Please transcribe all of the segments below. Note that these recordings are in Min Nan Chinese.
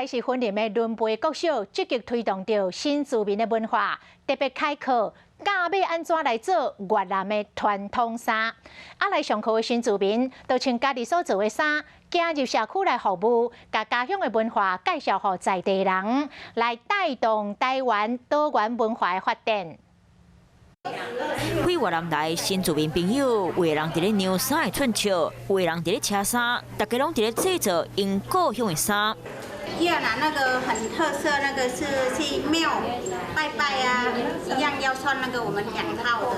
是雲林的崙背國小，積極推動著新住民的文化，特別開課教欲按怎來做越南的傳統衫。啊，來上課的新住民，就穿家己所做的衫，行入社區來服務，共家鄉的文化介紹予在地人，來帶動台灣多元文化的發展。非越南來新住民朋友，有的人佇咧量衫的寸尺，有的人佇咧車衫，大家攏佇咧製作𪜶故鄉的衫。越南那個很特色，那個是去廟拜拜啊，一樣要穿那個我們兩套的。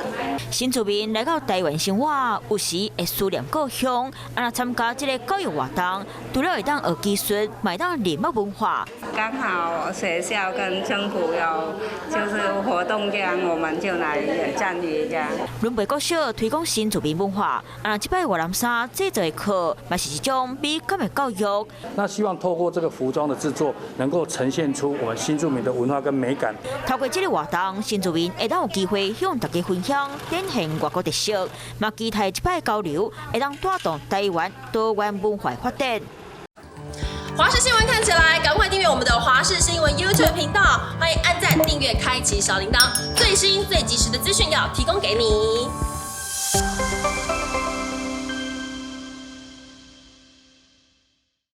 新住民來到台灣生活，有時會思念故鄉，啊，若參加這个教育活動，除了會當學技術，嘛會當認識文化。剛好學校跟政府有就是活動這樣，我們就來參與一下。崙背國小推廣新住民文化，啊，這擺越南衫製作的課，嘛是一種美感的教育。那希望透過這個服裝的製作，能夠呈現出我們新住民的文化跟美感。透過這个活動，新住民會當有機會向大家分享展現外國特色，嘛期待這擺交流會當帶動台灣多元文化發展。華視新聞看起來，趕快訂閱我們的華視新聞 YouTube 頻道，歡迎按讚、訂閱、開啟小鈴鐺，最新最及時的資訊要提供給你。